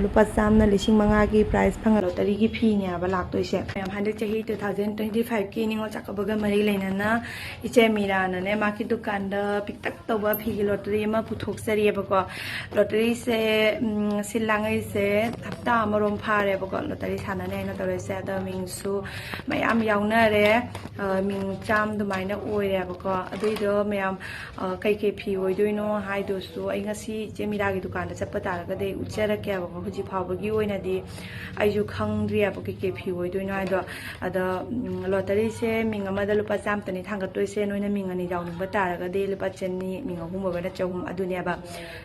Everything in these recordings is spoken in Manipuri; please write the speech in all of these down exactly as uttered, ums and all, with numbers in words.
ꯂꯨꯄꯥ ꯆꯥꯝꯅ ꯂꯤꯁꯤꯡ ꯃꯉꯥꯒꯤ ꯄ꯭ꯔꯥꯏꯖ ꯐꯪꯉ ꯂꯣꯇꯔꯤꯒꯤ ꯐꯤꯅꯦꯕ ꯂꯥꯛꯇꯣꯏꯁꯦ꯫ ꯃꯌꯥꯝ, ꯍꯟꯗꯛ ꯆꯍꯤ ꯇꯨ ꯊꯥꯎꯖꯟ ꯇ꯭ꯋꯦꯟꯇꯤ ꯐꯥꯏꯚꯀꯤ ꯅꯤꯉꯣꯜ ꯆꯥꯛꯀꯧꯕꯒ ꯃꯔꯤ ꯂꯩꯅꯅ ꯏꯆꯦ ꯃꯤꯔꯥꯅꯅꯦ, ꯃꯥꯒꯤ ꯗꯨꯀꯥꯟꯗ ꯄꯤꯛꯇꯛ ꯇꯧꯕ ꯐꯤꯒꯤ ꯂꯣꯇꯔꯤ ꯑꯃ ꯄꯨꯊꯣꯛꯆꯔꯤꯑꯕꯀꯣ꯫ ꯂꯣꯇꯔꯤꯁꯦ, ꯎꯝ, ꯁꯤꯜ ꯂꯥꯡꯉꯩꯁꯦ ꯍꯞꯇꯥ ꯑꯃꯔꯣꯝ ꯐꯥꯔꯦꯕꯀꯣ, ꯂꯣꯇꯔꯤ ꯁꯥꯟꯅꯅꯦ ꯍꯥꯏꯅ ꯇꯧꯔꯛꯏꯁꯦ꯫ ꯑꯗꯣ ꯃꯤꯡꯁꯨ ꯃꯌꯥꯝ ꯌꯥꯎꯅꯔꯦ꯫ ꯑ, ꯃꯤꯡ ꯆꯥꯝ ꯑꯗꯨꯃꯥꯏꯅ ꯑꯣꯏꯔꯦꯕꯀꯣ꯫ ꯑꯗꯨꯏꯗꯣ ꯃꯌꯥꯝ, ꯑ, ꯀꯩꯀꯩ ꯐꯤ ꯑꯣꯏꯗꯣꯏꯅꯣ ꯍꯥꯏꯗꯨꯁꯨ ꯑꯩ ꯉꯁꯤ ꯏꯆꯦ ꯃꯤꯔꯥꯒꯤ ꯗꯨꯀꯥꯟꯗ ꯆꯠꯄ ꯇꯥꯔꯒꯗꯤ ꯑꯩ ꯎꯠꯆꯔꯛꯀꯦꯕꯀꯣ꯫ ꯍꯧꯖꯤꯛ ꯐꯥꯎꯕꯒꯤ ꯑꯣꯏꯅꯗꯤ ꯑꯩꯁꯨ ꯈꯪꯗ꯭ꯔꯤꯑꯕ ꯀꯩꯀꯩ ꯐꯤ ꯑꯣꯏꯗꯣꯏꯅꯣ ꯍꯥꯏꯗꯣ꯫ ꯑꯗꯣ, ꯎꯝ, ꯂꯣꯇꯔꯤꯁꯦ ꯃꯤꯡ ꯑꯃꯗ ꯂꯨꯄꯥ ꯆꯥꯝꯃꯇꯅꯤ ꯊꯥꯡꯒꯠꯇꯣꯏꯁꯦ꯫ ꯅꯣꯏꯅ ꯃꯤꯡ ꯑꯅꯤ ꯌꯥꯎꯅꯤꯡꯕ ꯇꯥꯔꯒꯗꯤ ꯂꯨꯄꯥ ꯆꯅꯤ, ꯃꯤꯡ ꯑꯍꯨꯝ ꯑꯣꯏꯔꯒꯅ ꯆꯍꯨꯝ, ꯑꯗꯨꯅꯦꯕ꯫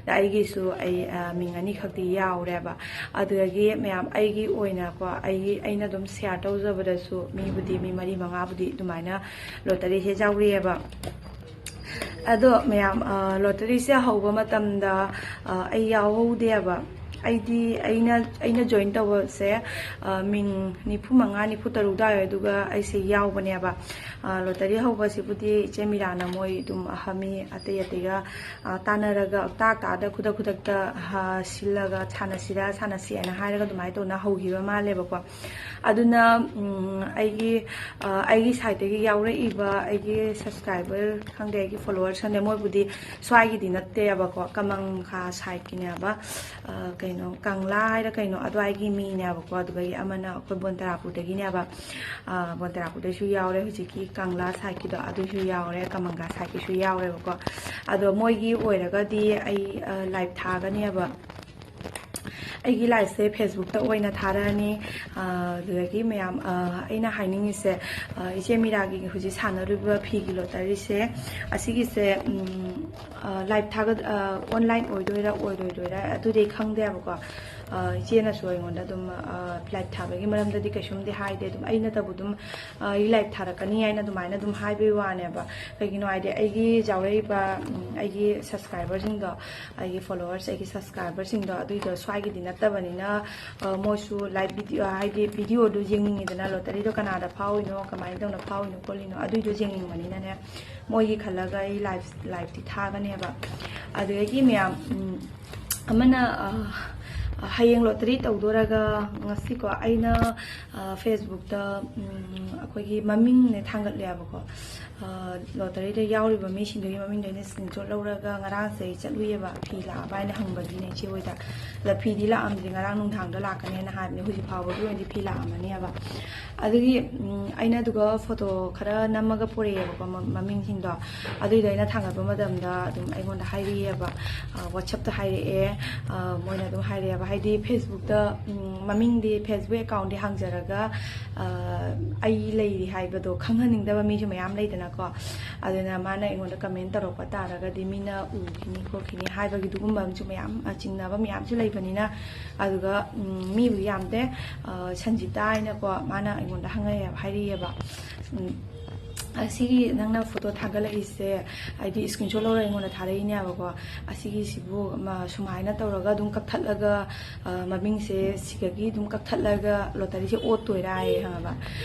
ꯑꯗ ꯑꯩꯒꯤꯁꯨ ꯑꯩ, ꯑ, ꯃꯤꯡ ꯑꯅꯤꯈꯛꯇꯤ ꯌꯥꯎꯔꯦꯕ꯫ ꯑꯗꯨꯗꯒꯤ ꯃꯌꯥꯝ, ꯑꯩꯒꯤ ꯑꯣꯏꯅꯀꯣ, ꯑꯩꯒꯤ, ꯑꯩꯅ ꯑꯗꯨꯝ ꯁꯤꯌꯥꯔ ꯇꯧꯖꯕꯗꯁꯨ ꯃꯤꯕꯨꯗꯤ, ꯃꯤ ꯃꯔꯤ ꯃꯉꯥꯕꯨꯗꯤ ꯑꯗꯨꯃꯥꯏꯅ ꯂꯣꯇꯔꯤꯁꯦ ꯌꯥꯎꯔꯤꯑꯕ꯫ ꯑꯗꯣ ꯃꯌꯥꯝ, ꯑ, ꯂꯣꯇꯔꯤꯁꯦ ꯍꯧꯕ ꯃꯇꯝꯗ, ꯑ, ꯑꯩ ꯌꯥꯎꯍꯧꯗꯦꯕ꯫ ꯑꯩꯗꯤ, ꯑꯩꯅ, ꯑꯩꯅ ꯖꯣꯏꯟ ꯇꯧꯕꯁꯦ, ꯑ, ꯃꯤꯡ ꯅꯤꯐꯨ ꯃꯉꯥ, ꯅꯤꯐꯨ ꯇꯔꯨꯛ ꯑꯗꯨꯋꯥꯏ ꯑꯗꯨꯒ ꯑꯩꯁꯦ ꯌꯥꯎꯕꯅꯦꯕ꯫ ꯑ, ꯂꯣꯇꯔꯤ ꯍꯧꯕꯁꯤꯕꯨꯗꯤ ꯏꯆꯦ ꯃꯤꯔꯥꯅ ꯃꯣꯏ ꯑꯗꯨꯝ ꯑꯍ-, ꯃꯤ ꯑꯇꯩ ꯑꯇꯩꯒ, ꯑ, ꯇꯥꯟꯅꯔꯒ ꯇꯥꯛ ꯇꯥꯗ ꯈꯨꯗꯛ ꯈꯨꯗꯛꯇ, ꯑ, ꯁꯤꯜꯂꯒ ꯁꯥꯟꯅꯁꯤꯔ ꯁꯥꯟꯅꯁꯤ ꯍꯥꯏꯅ ꯍꯥꯏꯔꯒ ꯑꯗꯨꯃꯥꯏꯅ ꯇꯧꯅ ꯍꯧꯈꯤꯕ ꯃꯥꯜꯂꯦꯕꯀꯣ꯫ ꯑꯗꯨꯅ, ꯎꯝ, ꯑꯩꯒꯤ, ꯑ, ꯑꯩꯒꯤ ꯁꯥꯏꯠꯇꯒꯤ ꯌꯥꯎꯔꯛꯏꯕ ꯑꯩꯒꯤ ꯁꯕꯁꯀ꯭ꯔꯥꯏꯕꯔ ꯈꯪꯗꯦ, ꯑꯩꯒꯤ ꯐꯣꯂꯣꯋꯔꯁ ꯈꯪꯗꯦ, ꯃꯣꯏꯕꯨꯗꯤ ꯁ꯭ꯋꯥꯏꯒꯤꯗꯤ ꯅꯠꯇꯦꯕꯀꯣ, ꯀꯃꯪꯈꯥ ꯁꯥꯏꯠꯀꯤꯅꯦꯕ꯫ ꯑ, ꯀꯩꯅꯣ, ꯀꯪꯂꯥ ꯍꯥꯏꯔ ꯀꯩꯅꯣ, ꯑꯗꯨꯋꯥꯏꯒꯤ ꯃꯤꯅꯦꯕꯀꯣ꯫ ꯑꯗꯨꯗꯒꯤ ꯑꯃꯅ ꯑꯩꯈꯣꯏ ꯕꯣꯟꯇꯔꯥꯄꯨꯔꯗꯒꯤꯅꯦꯕ꯫ ꯑ, ꯕꯣꯟꯇꯔꯥꯄꯨꯔꯗꯩꯁꯨ ꯌꯥꯎꯔꯦ, ꯍꯧꯖꯤꯛꯀꯤ ꯀꯪꯂꯥ ꯁꯥꯏꯠꯀꯤꯗꯣ ꯑꯗꯨꯁꯨ ꯌꯥꯎꯔꯦ, ꯀꯃꯪꯒꯥ ꯁꯥꯏꯠꯀꯤꯁꯨ ꯌꯥꯎꯔꯦꯕꯀꯣ꯫ ꯑꯗꯣ ꯃꯣꯏꯒꯤ ꯑꯣꯏꯔꯒꯗꯤ ꯑꯩ, ꯑ, ꯂꯥꯏꯚ ꯊꯥꯒꯅꯦꯕ꯫ ꯑꯩꯒꯤ ꯂꯥꯏꯐꯁꯦ ꯐꯦꯁꯕꯨꯛꯇ ꯑꯣꯏꯅ ꯊꯥꯔꯛꯑꯅꯤ꯫ ꯑ, ꯑꯗꯨꯗꯒꯤ ꯃꯌꯥꯝ, ꯑ, ꯑꯩꯅ ꯍꯥꯏꯅꯤꯡꯉꯤꯁꯦ, ꯑ, ꯏꯆꯦ ꯃꯤꯔꯥꯒꯤ ꯍꯧꯖꯤꯛ ꯁꯥꯟꯅꯔꯤꯕ ꯐꯤꯒꯤ ꯂꯣꯇꯔꯤꯁꯦ, ꯑꯁꯤꯒꯤꯁꯦ, ꯎꯝ, ꯑ, ꯂꯥꯏꯚ ꯊꯥꯒꯠ-, ꯑ, ꯑꯣꯟꯂꯥꯏꯟ ꯑꯣꯏꯗꯣꯏꯔꯥ ꯑꯣꯏꯔꯣꯏꯗꯣꯏꯔꯥ ꯑꯗꯨꯗꯤ ꯑꯩ ꯈꯪꯗꯦꯕꯀꯣ꯫ ꯑ, ꯏꯆꯦꯅꯁꯨ ꯑꯩꯉꯣꯟꯗ ꯑꯗꯨꯝ, ꯑ, ꯂꯥꯏꯚ ꯊꯥꯕꯒꯤ ꯃꯔꯝꯗꯗꯤ ꯀꯩꯁꯨꯝꯗꯤ ꯍꯥꯏꯗꯦ꯫ ꯑꯗꯨꯝ ꯑꯩꯅꯇꯕꯨ ꯑꯗꯨꯝ, ꯑ, ꯑꯩ ꯂꯥꯏꯚ ꯊꯥꯔꯛꯀꯅꯤ ꯍꯥꯏꯅ ꯑꯗꯨꯃꯥꯏꯅ ꯑꯗꯨꯝ ꯍꯥꯏꯕꯒꯤ ꯋꯥꯅꯦꯕ꯫ ꯀꯩꯒꯤꯅꯣ ꯍꯥꯏꯗꯤ ꯑꯩꯒꯤ ꯌꯥꯎꯔꯛꯏꯕ, ꯎꯝ, ꯑꯩꯒꯤ ꯁꯕꯁꯀ꯭ꯔꯥꯏꯕꯔꯁꯤꯡꯗꯣ, ꯑꯩꯒꯤ ꯐꯣꯂꯣꯋꯔꯁ, ꯑꯩꯒꯤ ꯁꯕꯁꯀ꯭ꯔꯥꯏꯕꯔꯁꯤꯡꯗꯣ ꯑꯗꯨꯏꯗꯣ ꯁ꯭ꯋꯥꯏꯒꯤꯗꯤ ꯅꯠꯇꯕꯅꯤꯅ, ꯑ, ꯃꯣꯏꯁꯨ ꯂꯥꯏꯚ ꯚꯤꯗꯤꯑꯣ, ꯍꯥꯏꯗꯤ ꯚꯤꯗꯤꯑꯣꯗꯨ ꯌꯦꯡꯅꯤꯡꯉꯤꯗꯅ, ꯂꯣꯇꯔꯤꯗꯣ ꯀꯅꯥꯗ ꯐꯥꯎꯏꯅꯣ, ꯀꯃꯥꯏꯅ ꯇꯧꯅ ꯐꯥꯎꯏꯅꯣ ꯈꯣꯠꯂꯤꯅꯣ, ꯑꯗꯨꯏꯗꯣ ꯌꯦꯡꯅꯤꯡꯕꯅꯤꯅꯅꯦ, ꯃꯣꯏꯒꯤ ꯈꯜꯂꯒ ꯑꯩ ꯂꯥꯏꯚ, ꯂꯥꯏꯚꯇꯤ ꯊꯥꯒꯅꯦꯕ꯫ ꯑꯗꯨꯗꯒꯤ ꯃꯌꯥꯝ, ꯎꯝ, ꯑꯃꯅ, ꯑ, ꯍꯌꯦꯡ ꯂꯣꯇꯔꯤ ꯇꯧꯗꯣꯔꯒ ꯉꯁꯤꯀꯣ ꯑꯩꯅ ꯐꯦꯁꯕꯨꯛꯇ ꯑꯩꯈꯣꯏꯒꯤ ꯃꯃꯤꯡꯅꯦ ꯊꯥꯡꯒꯠꯂꯦꯕꯀꯣ꯫ ꯂꯣꯇꯔꯤꯗ ꯌꯥꯎꯔꯤꯕ ꯃꯤꯁꯤꯡꯗꯨꯒꯤ ꯃꯃꯤꯡꯗꯣ ꯑꯩꯅ ꯁ꯭ꯀ꯭ꯔꯤꯟꯁꯣꯠ ꯂꯧꯔꯒ ꯉꯔꯥꯡꯁꯦ ꯑꯩ ꯆꯠꯂꯨꯏꯌꯦꯕ, ꯐꯤ ꯂꯥꯛꯑꯕ ꯍꯥꯏꯅ ꯍꯪꯕꯒꯤꯅꯦ ꯏꯆꯦ ꯍꯣꯏꯗ꯫ ꯑꯗ ꯐꯤꯗꯤ ꯂꯥꯛꯑꯝꯗ꯭ꯔꯤ, ꯉꯔꯥꯡ ꯅꯨꯡꯗꯥꯡꯗ ꯂꯥꯛꯀꯅꯦꯅ ꯍꯥꯏꯕꯅꯦ, ꯍꯧꯖꯤꯛ ꯐꯥꯎꯕꯒꯤ ꯑꯣꯏꯅꯗꯤ ꯐꯤ ꯂꯥꯛꯑꯝꯃꯅꯦꯕ꯫ ꯑꯗꯨꯒꯤ ꯑꯩꯅ ꯑꯗꯨꯒ ꯐꯣꯇꯣ ꯈꯔ ꯅꯝꯃꯒ ꯄꯨꯔꯛꯑꯦꯕꯀꯣ, ꯃꯃꯤꯡꯁꯤꯡꯗꯣ꯫ ꯑꯗꯨꯏꯗꯣ ꯑꯩꯅ ꯊꯥꯡꯒꯠꯄ ꯃꯇꯝꯗ ꯑꯗꯨꯝ ꯑꯩꯉꯣꯟꯗ ꯍꯥꯏꯔꯛꯑꯦꯕ, ꯋꯥꯆꯞꯇ ꯍꯥꯏꯔꯛꯑꯦ꯫ ꯃꯣꯏꯅ ꯑꯗꯨꯝ ꯍꯥꯏꯔꯛꯑꯦꯕ, ꯍꯥꯏꯗꯤ ꯐꯦꯁꯕꯨꯛꯇ ꯃꯃꯤꯡꯗꯤ, ꯐꯦꯁꯕꯨꯛ ꯑꯦꯀꯥꯎꯟꯗꯤ ꯍꯥꯡꯖꯔꯒ ꯑꯩ ꯂꯩꯔꯤ ꯍꯥꯏꯕꯗꯣ ꯈꯪꯍꯟꯅꯤꯡꯗꯕ ꯃꯤꯁꯨ ꯃꯌꯥꯝ ꯂꯩꯗꯅꯀꯣ꯫ ꯑꯗꯨꯅ ꯃꯥꯅ ꯑꯩꯉꯣꯟꯗ ꯀꯃꯦꯟ ꯇꯧꯔꯛꯄ ꯇꯥꯔꯒꯗꯤ ꯃꯤꯅ ꯎꯈꯤꯅꯤ ꯈꯣꯠꯈꯤꯅꯤ ꯍꯥꯏꯕꯒꯤ ꯑꯗꯨꯒꯨꯝꯕ ꯑꯃꯁꯨ ꯃꯌꯥꯝ, ꯆꯤꯡꯅꯕ ꯃꯌꯥꯝꯁꯨ ꯂꯩꯕꯅꯤꯅ꯫ ꯑꯗꯨꯒ ꯃꯤꯕꯨꯗꯤ ꯌꯥꯝꯗꯦ, ꯁꯟꯖꯤꯇꯥ ꯍꯥꯏꯅꯀꯣ, ꯃꯥꯅ ꯑꯩꯉꯣꯟꯗ ꯍꯪꯉꯛꯑꯦꯕ, ꯍꯥꯏꯔꯛꯑꯦꯕ꯫ ꯑꯁꯤꯒꯤ ꯅꯪꯅ ꯐꯣꯇꯣ ꯊꯥꯒꯠꯂꯛꯏꯁꯦ, ꯍꯥꯏꯗꯤ ꯁ꯭ꯀ꯭ꯔꯤꯟꯁꯣꯠ ꯂꯧꯔꯒ ꯑꯩꯉꯣꯟꯗ ꯊꯥꯔꯛꯏꯅꯦꯕꯀꯣ꯫ ꯑꯁꯤꯒꯤꯁꯤꯕꯨ ꯁꯨꯃꯥꯏꯅ ꯇꯧꯔꯒ ꯑꯗꯨꯝ ꯀꯛꯊꯠꯂꯒ, ꯃꯃꯤꯡꯁꯦ ꯁꯤꯗꯒꯤ ꯑꯗꯨꯝ ꯀꯛꯊꯠꯂꯒ ꯂꯣꯇꯔꯤꯁꯦ ꯑꯣꯠꯇꯣꯏꯔꯥ ꯍꯥꯏꯌꯦ, ꯈꯪꯉꯕ?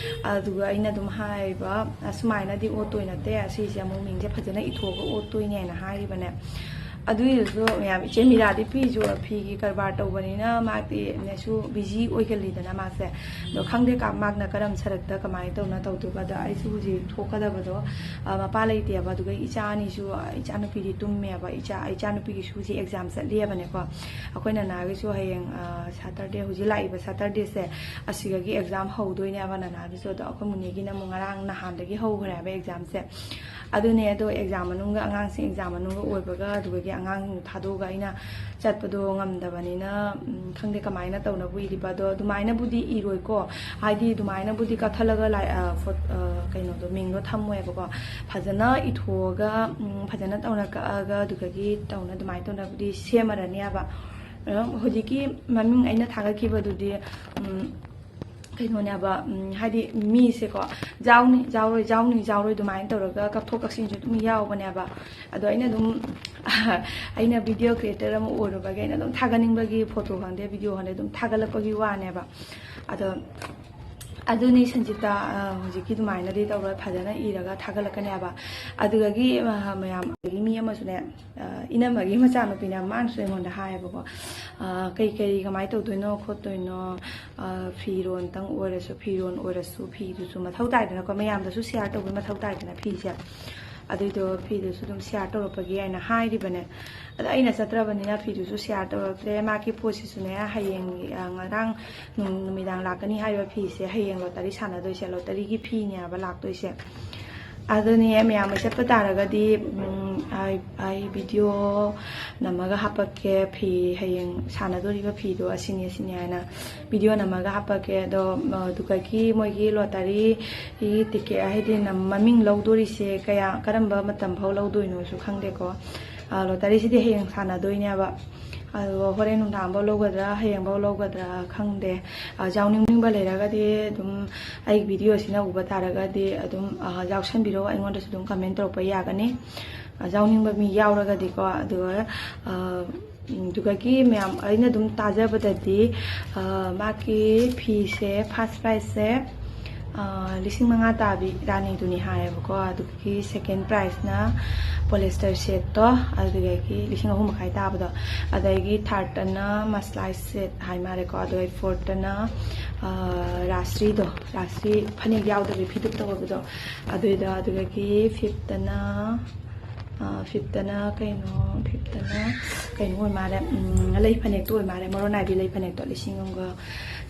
ꯑꯗꯨꯒ ꯑꯩꯅ ꯑꯗꯨꯝ ꯍꯥꯏꯕ, ꯑꯁꯨꯃꯥꯏꯅꯗꯤ ꯑꯣꯠꯇꯣꯏ ꯅꯠꯇꯦ, ꯑꯁꯤꯁꯦ ꯑꯃꯨꯛ ꯃꯤꯡꯁꯦ ꯐꯖꯅ ꯏꯊꯣꯛꯑꯒ ꯑꯣꯠꯇꯣꯏꯅꯦꯅ ꯍꯥꯏꯔꯤꯕꯅꯦ꯫ ꯑꯗꯨꯒꯤꯗꯨꯁꯨ ꯃꯌꯥꯝ, ꯏꯆꯦ ꯃꯤꯔꯥꯗꯤ ꯐꯤꯁꯨ, ꯐꯤꯒꯤ ꯀꯔꯕꯥꯔ ꯇꯧꯕꯅꯤꯅ ꯃꯥꯗꯤ ꯅꯦꯁꯨ ꯕꯤꯖꯤ ꯑꯣꯏꯒꯜꯂꯤꯗꯅ ꯃꯥꯁꯦ꯫ ꯑꯗꯣ ꯈꯪꯗꯦ ꯀ-, ꯃꯥꯅ ꯀꯔꯝ ꯁꯔꯛꯇ ꯀꯃꯥꯏꯅ ꯇꯧꯅ ꯇꯧꯗꯣꯏꯕ꯫ ꯑꯗꯣ ꯑꯩꯁꯨ ꯍꯧꯖꯤꯛ ꯊꯣꯛꯀꯗꯕꯗꯣ, ꯑ, ꯃꯄꯥ ꯂꯩꯇꯦꯕ, ꯑꯗꯨꯒ ꯏꯆꯥ ꯑꯅꯤꯁꯨ, ꯑ, ꯏꯆꯥꯅꯨꯄꯤꯗꯤ ꯇꯨꯝꯃꯦꯕ, ꯏꯆꯥ, ꯏꯆꯥꯅꯨꯄꯤꯒꯤꯁꯨ ꯍꯧꯖꯤꯛ ꯑꯦꯛꯖꯥꯝ ꯆꯠꯂꯤꯑꯕꯅꯦꯀꯣ꯫ ꯑꯩꯈꯣꯏ ꯅꯅꯥꯒꯤꯁꯨ ꯍꯌꯦꯡ, ꯑ, ꯁꯇꯔꯗꯦ, ꯍꯧꯖꯤꯛ ꯂꯥꯛꯏꯕ ꯁꯇꯔꯗꯦꯁꯦ, ꯑꯁꯤꯗꯒꯤ ꯑꯦꯛꯖꯥꯝ ꯍꯧꯗꯣꯏꯅꯦꯕ ꯅꯅꯥꯒꯤꯁꯨ꯫ ꯑꯗꯣ ꯑꯩꯈꯣꯏ ꯃꯨꯅꯤꯒꯤꯅ ꯑꯃꯨꯛ ꯉꯔꯥꯡ ꯅꯍꯥꯟꯗꯒꯤ ꯍꯧꯈ꯭ꯔꯦꯕ ꯑꯦꯛꯖꯥꯝꯁꯦ꯫ ꯑꯗꯨꯅꯦ, ꯑꯗꯣ ꯑꯦꯛꯖꯥꯝ ꯃꯅꯨꯡꯗ, ꯑꯉꯥꯡꯁꯤꯡ ꯑꯦꯛꯖꯥꯝ ꯃꯅꯨꯡꯗ ꯑꯣꯏꯕꯒ, ꯑꯗꯨꯗꯒꯤ ꯑꯉꯥꯡꯁꯤꯡ ꯊꯥꯗꯣꯛꯑꯒ ꯑꯩꯅ ꯆꯠꯄꯗꯣ ꯉꯝꯗꯕꯅꯤꯅ, ꯎꯝ, ꯈꯪꯗꯦ ꯀꯃꯥꯏꯅ ꯇꯧꯅꯕꯨ ꯏꯔꯤꯕ꯫ ꯑꯗꯣ ꯑꯗꯨꯃꯥꯏꯅꯕꯨꯗꯤ ꯏꯔꯣꯏꯀꯣ, ꯍꯥꯏꯗꯤ ꯑꯗꯨꯃꯥꯏꯅꯕꯨꯗꯤ ꯀꯛꯊꯠꯂꯒ ꯂꯥꯏ-, ꯑ, ꯐꯣ-, ꯑ, ꯀꯩꯅꯣꯗꯣ, ꯃꯤꯡꯗꯣ ꯊꯝꯃꯣꯏꯕꯀꯣ꯫ ꯐꯖꯅ ꯏꯊꯣꯛꯑꯒ, ꯎꯝ, ꯐꯖꯅ ꯇꯧꯅ ꯀꯛꯑꯒ, ꯑꯗꯨꯗꯒꯤ ꯇꯧꯅ, ꯑꯗꯨꯃꯥꯏꯅ ꯇꯧꯅꯕꯨꯗꯤ ꯁꯦꯝꯃꯔꯅꯦꯕ꯫ ꯑꯗꯨꯝ ꯍꯧꯖꯤꯛꯀꯤ ꯃꯃꯤꯡ ꯑꯩꯅ ꯊꯥꯒꯠꯈꯤꯕꯗꯨꯗꯤ, ꯎꯝ, ꯀꯩꯅꯣꯅꯦꯕ, ꯎꯝ, ꯍꯥꯏꯗꯤ ꯃꯤꯁꯦꯀꯣ, ꯌꯥꯎꯅꯤ, ꯌꯥꯎꯔꯣꯏ, ꯌꯥꯎꯅꯤ, ꯌꯥꯎꯔꯣꯏ ꯑꯗꯨꯃꯥꯏꯅ ꯇꯧꯔꯒ ꯀꯛꯊꯣꯛ ꯀꯛꯁꯤꯟꯁꯨ ꯑꯗꯨꯝ ꯌꯥꯎꯕꯅꯦꯕ꯫ ꯑꯗꯣ ꯑꯩꯅ ꯑꯗꯨꯝ, ꯑꯩꯅ ꯚꯤꯗꯤꯑꯣ ꯀ꯭ꯔꯤꯌꯦꯇꯔ ꯑꯃ ꯑꯣꯏꯔꯨꯕꯒꯤ ꯑꯩꯅ ꯑꯗꯨꯝ ꯊꯥꯒꯠꯅꯤꯡꯕꯒꯤ, ꯐꯣꯇꯣ ꯈꯪꯗꯦ, ꯚꯤꯗꯤꯑꯣ ꯈꯪꯗꯦ, ꯑꯗꯨꯝ ꯊꯥꯒꯠꯂꯛꯄꯒꯤ ꯋꯥꯅꯦꯕ꯫ ꯑꯗꯣ ꯑꯗꯨꯅꯤ ꯁꯟꯖꯤꯇꯥ, ꯑ, ꯍꯧꯖꯤꯛꯀꯤ ꯑꯗꯨꯃꯥꯏꯅꯗꯤ ꯇꯧꯔꯣꯏ, ꯐꯖꯅ ꯏꯔꯒ ꯊꯥꯒꯠꯂꯛꯀꯅꯦꯕ꯫ ꯑꯗꯨꯗꯒꯤ, ꯑ, ꯃꯌꯥꯝ, ꯑꯗꯒꯤ ꯃꯤ ꯑꯃꯁꯨꯅꯦ, ꯑ, ꯏꯅꯝꯃꯒꯤ ꯃꯆꯥꯅꯨꯄꯤꯅꯦ, ꯃꯥꯅꯁꯨ ꯑꯩꯉꯣꯟꯗ ꯍꯥꯏꯌꯦꯕꯀꯣ, ꯑ, "ꯀꯩ ꯀꯩ ꯀꯃꯥꯏꯅ ꯇꯧꯗꯣꯏꯅꯣ ꯈꯣꯠꯇꯣꯏꯅꯣ, ꯑ, ꯐꯤꯔꯣꯟꯇꯪ ꯑꯣꯏꯔꯁꯨ, ꯐꯤꯔꯣꯟ ꯑꯣꯏꯔꯁꯨ, ꯐꯤꯗꯨꯁꯨ ꯃꯊꯧ ꯇꯥꯏꯗꯅꯀꯣ, ꯃꯌꯥꯝꯗꯁꯨ ꯁꯤꯌꯥꯔ ꯇꯧꯕꯒꯤ ꯃꯊꯧ ꯇꯥꯏꯗꯅ ꯐꯤꯁꯦ꯫ ꯑꯗꯨꯏꯗꯣ ꯐꯤꯗꯨꯁꯨ ꯑꯗꯨꯝ ꯁꯤꯌꯥꯔ ꯇꯧꯔꯛꯄꯒꯤ" ꯍꯥꯏꯅ ꯍꯥꯏꯔꯤꯕꯅꯦ꯫ ꯑꯗꯣ ꯑꯩꯅ ꯆꯠꯇ꯭ꯔꯕꯅꯤꯅ ꯐꯤꯗꯨꯁꯨ ꯁꯤꯌꯥꯔ ꯇꯧꯔꯛꯇ꯭ꯔꯦ꯫ ꯃꯥꯒꯤ ꯄꯣꯠꯁꯤꯁꯨꯅꯦ, ꯍꯌꯦꯡ, ꯑ, ꯉꯔꯥꯡ ꯅꯨꯡ-, ꯅꯨꯃꯤꯗꯥꯡ ꯂꯥꯛꯀꯅꯤ ꯍꯥꯏꯔꯤꯕ ꯐꯤꯁꯦ ꯍꯌꯦꯡ ꯂꯣꯇꯔꯤ ꯁꯥꯟꯅꯗꯣꯏꯁꯦ, ꯂꯣꯇꯔꯤꯒꯤ ꯐꯤꯅꯦꯕ ꯂꯥꯛꯇꯣꯏꯁꯦ꯫ ꯑꯗꯨꯅꯦ, ꯃꯌꯥꯝ ꯑꯃ ꯆꯠꯄ ꯇꯥꯔꯒꯗꯤ, ꯎꯝ, ꯑꯩ, ꯑꯩ ꯚꯤꯗꯤꯑꯣ ꯅꯝꯃꯒ ꯍꯥꯄꯛꯀꯦ꯫ ꯐꯤ ꯍꯌꯦꯡ ꯁꯥꯟꯅꯗꯣꯔꯤꯕ ꯐꯤꯗꯣ ꯑꯁꯤꯅꯤ, ꯑꯁꯤꯅꯤ ꯍꯥꯏꯅ ꯚꯤꯗꯤꯑꯣ ꯅꯝꯃꯒ ꯍꯥꯄꯛꯀꯦ꯫ ꯑꯗꯣ, ꯑ, ꯑꯗꯨꯒꯒꯤ ꯃꯣꯏꯒꯤ ꯂꯣꯇꯔꯤꯒꯤ ꯇꯤꯀꯦꯠ ꯍꯥꯏꯗꯤ ꯅꯝ-, ꯃꯃꯤꯡ ꯂꯧꯗꯣꯔꯤꯁꯦ ꯀꯌꯥ, ꯀꯔꯝꯕ ꯃꯇꯝ ꯐꯥꯎ ꯂꯧꯗꯣꯏꯅꯣꯁꯨ ꯈꯪꯗꯦꯀꯣ꯫ ꯑ, ꯂꯣꯇꯔꯤꯁꯤꯗꯤ ꯍꯌꯦꯡ ꯁꯥꯟꯅꯗꯣꯏꯅꯦꯕ꯫ ꯑꯗꯣ ꯍꯣꯔꯦꯟ ꯅꯨꯡꯗꯥꯡꯐꯥꯎ ꯂꯧꯒꯗ꯭ꯔꯥ, ꯍꯌꯦꯡꯐꯥꯎ ꯂꯧꯒꯗ꯭ꯔꯥ ꯈꯪꯗꯦ꯫ ꯑ, ꯌꯥꯎꯅꯤꯡꯅꯤꯡꯕ ꯂꯩꯔꯒꯗꯤ ꯑꯗꯨꯝ ꯑꯩꯒꯤ ꯚꯤꯗꯤꯑꯣꯁꯤꯅ ꯎꯕ ꯇꯥꯔꯒꯗꯤ ꯑꯗꯨꯝ, ꯑ, ꯌꯥꯎꯁꯟꯕꯤꯔꯣ, ꯑꯩꯉꯣꯟꯗꯁꯨ ꯑꯗꯨꯝ ꯀꯃꯦꯟ ꯇꯧꯔꯛꯄ ꯌꯥꯒꯅꯤ꯫ ꯑ, ꯌꯥꯎꯅꯤꯡꯕ ꯃꯤ ꯌꯥꯎꯔꯒꯗꯤꯀꯣ꯫ ꯑꯗꯨꯒ, ꯑ, ꯎꯝ, ꯑꯗꯨꯗꯒꯤ ꯃꯌꯥꯝ ꯑꯩꯅ ꯑꯗꯨꯝ ꯇꯥꯖꯕꯗꯗꯤ, ꯑ, ꯃꯥꯒꯤ ꯐꯤꯁꯦ ꯐꯥꯔꯁ ꯄ꯭ꯔꯥꯏꯖꯁꯦ, ꯑ, ꯂꯤꯁꯤꯡ ꯃꯉꯥ ꯇꯥꯕꯤ ꯔꯥꯅꯤꯗꯨꯅꯤ ꯍꯥꯏꯌꯦꯕꯀꯣ꯫ ꯑꯗꯨꯒꯤ ꯁꯦꯀꯦꯟ ꯄ꯭ꯔꯥꯏꯖꯅ ꯄꯣꯂꯤꯁꯇꯔ ꯁꯦꯠꯇꯣ, ꯑꯗꯨꯗꯒꯤ ꯂꯤꯁꯤꯡ ꯑꯍꯨꯝ ꯃꯈꯥꯏ ꯇꯥꯕꯗꯣ, ꯑꯗꯒꯤ ꯊꯥꯔꯠꯇꯅ ꯃꯁꯂꯥꯏ ꯁꯦꯠ ꯍꯥꯏ ꯃꯥꯜꯂꯦꯀꯣ, ꯑꯗꯨꯒ ꯐꯣꯔꯠꯇꯅ, ꯑ, ꯔꯥꯁꯔꯤꯗꯣ, ꯔꯥꯁꯔꯤ ꯐꯅꯦꯛ ꯌꯥꯎꯗꯕꯤ ꯐꯤꯗꯨꯛ ꯇꯧꯕꯗꯣ ꯑꯗꯨꯏꯗꯣ, ꯑꯗꯨꯗꯒꯤ ꯐꯤꯐꯇꯅ, ꯑ, ꯐꯤꯐꯇꯅ ꯀꯩꯅꯣ, ꯐꯤꯐꯇꯅ ꯀꯩꯅꯣ ꯑꯣꯏ ꯃꯥꯜꯂꯦ, ꯎꯝ, ꯂꯩ ꯐꯅꯦꯛꯇꯣ ꯑꯣꯏ ꯃꯥꯜꯂꯦ, ꯃꯔꯣꯟ ꯅꯥꯏꯕꯤ ꯂꯩ ꯐꯅꯦꯛꯇꯣ ꯂꯤꯁꯤꯡ ꯑꯃꯒ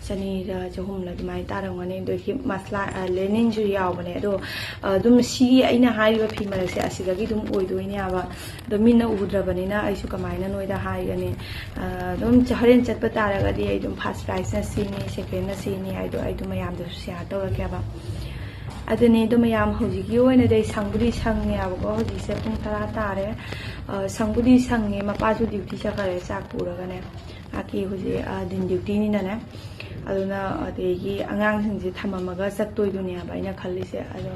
ꯆꯅꯤꯔ ꯆꯍꯨꯝꯂ ꯑꯗꯨꯃꯥꯏꯅ ꯇꯥꯔꯝꯒꯅꯤ꯫ ꯑꯗꯒꯤ ꯃꯁꯂꯥ, ꯑ, ꯂꯦꯅꯤꯟꯁꯨ ꯌꯥꯎꯕꯅꯦ꯫ ꯑꯗꯣ, ꯑ, ꯑꯗꯨꯝ ꯁꯤꯒꯤ ꯑꯩꯅ ꯍꯥꯏꯔꯤꯕ ꯐꯤ ꯃꯔꯛꯁꯦ ꯑꯁꯤꯗꯒꯤ ꯑꯗꯨꯝ ꯑꯣꯏꯗꯣꯏꯅꯦꯕ꯫ ꯑꯗꯣ ꯃꯤꯠꯅ ꯎꯗ꯭ꯔꯕꯅꯤꯅ ꯑꯩꯁꯨ ꯀꯃꯥꯏꯅ ꯅꯣꯏꯗ ꯍꯥꯏꯒꯅꯤ? ꯑ, ꯑꯗꯨꯝ ꯆ-, ꯍꯣꯔꯦꯟ ꯆꯠꯄ ꯇꯥꯔꯒꯗꯤ ꯑꯩ ꯑꯗꯨꯝ ꯐꯥꯔꯁ ꯄ꯭ꯔꯥꯏꯖꯅ ꯁꯤꯅꯤ, ꯁꯦꯀꯦꯟꯅ ꯁꯤꯅꯤ ꯍꯥꯏꯗꯣ ꯑꯩ ꯑꯗꯨꯝ ꯃꯌꯥꯝꯗꯁꯨ ꯁꯤꯌꯥꯔ ꯇꯧꯔꯛꯀꯦꯕ꯫ ꯑꯗꯨꯅꯦ, ꯑꯗꯣ ꯃꯌꯥꯝ ꯍꯧꯖꯤꯛꯀꯤ ꯑꯣꯏꯅꯗꯤ ꯑꯩ ꯁꯪꯕꯨꯗꯤ ꯁꯪꯉꯦꯕꯀꯣ, ꯍꯧꯖꯤꯛꯁꯦ ꯄꯨꯡ ꯇꯔꯥ ꯇꯥꯔꯦ꯫ ꯑ, ꯁꯪꯕꯨꯗꯤ ꯁꯪꯉꯦ, ꯃꯄꯥꯁꯨ ꯗ꯭ꯌꯨꯇꯤ ꯆꯠꯈ꯭ꯔꯦ, ꯆꯥꯛ ꯄꯨꯔꯒꯅꯦ꯫ ꯃꯥꯒꯤ ꯍꯧꯖꯤꯛ, ꯑ, ꯗꯤꯟ ꯗ꯭ꯌꯨꯇꯤꯅꯤꯅꯅꯦ꯫ ꯑꯗꯨꯅ ꯑꯗꯒꯤ ꯑꯉꯥꯡꯁꯤꯡꯁꯦ ꯊꯝꯃꯝꯃꯒ ꯆꯠꯇꯣꯏꯗꯨꯅꯦꯕ ꯑꯩꯅ ꯈꯜꯂꯤꯁꯦ꯫ ꯑꯗꯣ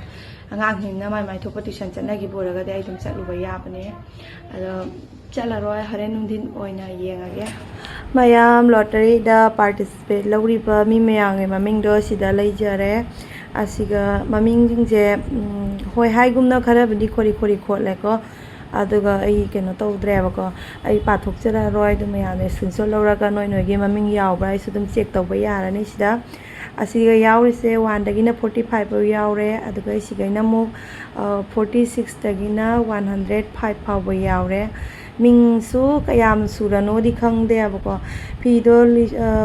ꯑꯉꯥꯡꯁꯤꯡꯅ ꯃꯥꯏ ꯃꯥꯏ ꯊꯣꯛꯄ ꯇ꯭ꯌꯨꯁꯟ ꯆꯠꯅꯈꯤꯕ ꯑꯣꯏꯔꯒꯗꯤ ꯑꯩ ꯑꯗꯨꯝ ꯆꯠꯂꯨꯕ ꯌꯥꯕꯅꯦ꯫ ꯑꯗꯣ ꯆꯠꯂꯔꯣꯏ, ꯍꯣꯔꯦꯟ ꯅꯨꯡꯊꯤꯟ ꯑꯣꯏꯅ ꯌꯦꯡꯉꯒꯦ꯫ ꯃꯌꯥꯝ ꯂꯣꯇꯔꯤꯗ ꯄꯥꯔꯇꯤꯁꯤꯄꯦꯠ ꯂꯧꯔꯤꯕ ꯃꯤ ꯃꯌꯥꯝꯒꯤ ꯃꯃꯤꯡꯗꯣ ꯁꯤꯗ ꯂꯩꯖꯔꯦ꯫ ꯑꯁꯤꯒ ꯃꯃꯤꯡꯁꯤꯡꯁꯦ, ꯎꯝ, ꯍꯣꯏ, ꯍꯥꯏꯒꯨꯝꯅ ꯈꯔꯕꯨꯗꯤ ꯈꯣꯔꯤ ꯈꯣꯔꯤ ꯈꯣꯠꯂꯦꯀꯣ꯫ ꯑꯗꯨꯒ ꯑꯩ ꯀꯩꯅꯣ ꯇꯧꯗ꯭ꯔꯦꯕꯀꯣ, ꯑꯩ ꯄꯥꯊꯣꯛꯆꯔꯛꯑꯔꯣꯏ꯫ ꯑꯗꯨ ꯃꯌꯥꯝꯅ ꯁ꯭ꯀ꯭ꯔꯤꯟꯁꯣꯠ ꯂꯧꯔꯒ ꯅꯣꯏ ꯅꯣꯏꯒꯤ ꯃꯃꯤꯡ ꯌꯥꯎꯕ꯭ꯔꯥ ꯍꯥꯏꯁꯨ ꯑꯗꯨꯝ ꯆꯦꯛ ꯇꯧꯕ ꯌꯥꯔꯅꯤ ꯁꯤꯗ꯫ ꯑꯁꯤꯒ ꯌꯥꯎꯔꯤꯁꯦ ꯋꯥꯟꯗꯒꯤꯅ ꯐꯣꯔꯇꯤ ꯐꯥꯏꯚ ꯐꯥꯎ ꯌꯥꯎꯔꯦ꯫ ꯑꯗꯨꯒ ꯁꯤꯒꯩꯅ ꯑꯃꯨꯛ ꯐꯣꯔꯇꯤ ꯁꯤꯛꯁꯇꯒꯤꯅ ꯋꯥꯟ ꯍꯟꯗ꯭ꯔꯦꯠ ꯐꯥꯏꯚ ꯐꯥꯎꯕ ꯌꯥꯎꯔꯦ꯫ ꯃꯤꯡꯁꯨ ꯀꯌꯥꯝ ꯁꯨꯔꯅꯣꯗꯤ ꯈꯪꯗꯦꯕꯀꯣ꯫ ꯐꯤꯗꯣ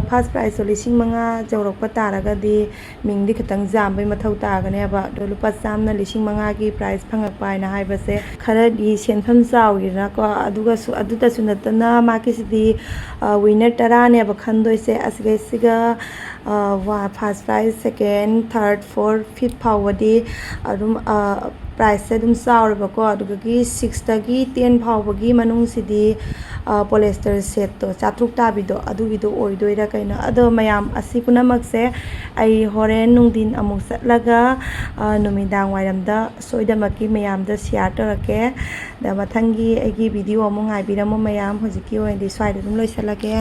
ꯐꯥꯔꯁ ꯄ꯭ꯔꯥꯏꯖꯇꯣ ꯂꯤꯁꯤꯡ ꯃꯉꯥ ꯌꯧꯔꯛꯄ ꯇꯥꯔꯒꯗꯤ ꯃꯤꯡꯗꯤ ꯈꯤꯇꯪ ꯌꯥꯝꯕꯩ ꯃꯊꯧ ꯇꯥꯒꯅꯦꯕ꯫ ꯑꯗꯣ ꯂꯨꯄꯥ ꯆꯥꯝꯅ ꯂꯤꯁꯤꯡ ꯃꯉꯥꯒꯤ ꯄ꯭ꯔꯥꯏꯖ ꯐꯪꯉꯛꯄ ꯍꯥꯏꯅ ꯍꯥꯏꯕꯁꯦ ꯈꯔꯗꯤ ꯁꯦꯟꯐꯝ ꯆꯥꯎꯋꯤꯗꯅꯀꯣ꯫ ꯑꯗꯨꯒꯁꯨ, ꯑꯗꯨꯗꯁꯨ ꯅꯠꯇꯅ ꯃꯥꯒꯤꯁꯤꯗꯤ ꯋꯤꯟꯅꯔ ꯇꯔꯥꯅꯦꯕ ꯈꯟꯗꯣꯏꯁꯦ꯫ ꯑꯁꯤꯒꯩꯁꯤꯒ ꯐꯥꯔꯁ ꯄ꯭ꯔꯥꯏꯖ, ꯁꯦꯀꯦꯟ, ꯊꯥꯔꯠ, ꯐꯣꯔꯠ, ꯐꯤꯐ ꯐꯥꯎꯕꯗꯤ ꯑꯗꯨꯝ ꯄ꯭ꯔꯥꯏꯖꯁꯦ ꯑꯗꯨꯝ ꯆꯥꯎꯔꯦꯕꯀꯣ꯫ ꯑꯗꯨꯗꯒꯤ ꯁꯤꯛꯁꯇꯒꯤ ꯇꯦꯟ ꯐꯥꯎꯕꯒꯤ ꯃꯅꯨꯡꯁꯤꯗꯤ ꯄꯣꯂꯦꯁꯇꯔ ꯁꯦꯠꯇꯣ ꯆꯥꯇ꯭ꯔꯨꯛ ꯇꯥꯕꯤꯗꯣ ꯑꯗꯨꯒꯤꯗꯣ ꯑꯣꯏꯗꯣꯏꯔꯥ ꯀꯩꯅꯣ꯫ ꯑꯗꯣ ꯃꯌꯥꯝ, ꯑꯁꯤ ꯄꯨꯝꯅꯃꯛꯁꯦ ꯑꯩ ꯍꯣꯔꯦꯟ ꯅꯨꯡꯊꯤꯟ ꯑꯃꯨꯛ ꯆꯠꯂꯒ ꯅꯨꯃꯤꯗꯥꯡ ꯋꯥꯏꯔꯝꯗ ꯁꯣꯏꯗꯃꯛꯀꯤ ꯃꯌꯥꯝꯗ ꯁꯤꯌꯥꯔ ꯇꯧꯔꯛꯀꯦ꯫ ꯑꯗ ꯃꯊꯪꯒꯤ ꯑꯩꯒꯤ ꯚꯤꯗꯤꯑꯣ ꯑꯃꯨꯛ ꯉꯥꯏꯕꯤꯔꯝꯃꯣ ꯃꯌꯥꯝ꯫ ꯍꯧꯖꯤꯛꯀꯤ ꯑꯣꯏꯅꯗꯤ ꯁ꯭ꯋꯥꯏꯗ ꯑꯗꯨꯝ ꯂꯣꯏꯁꯤꯜꯂꯒꯦ꯫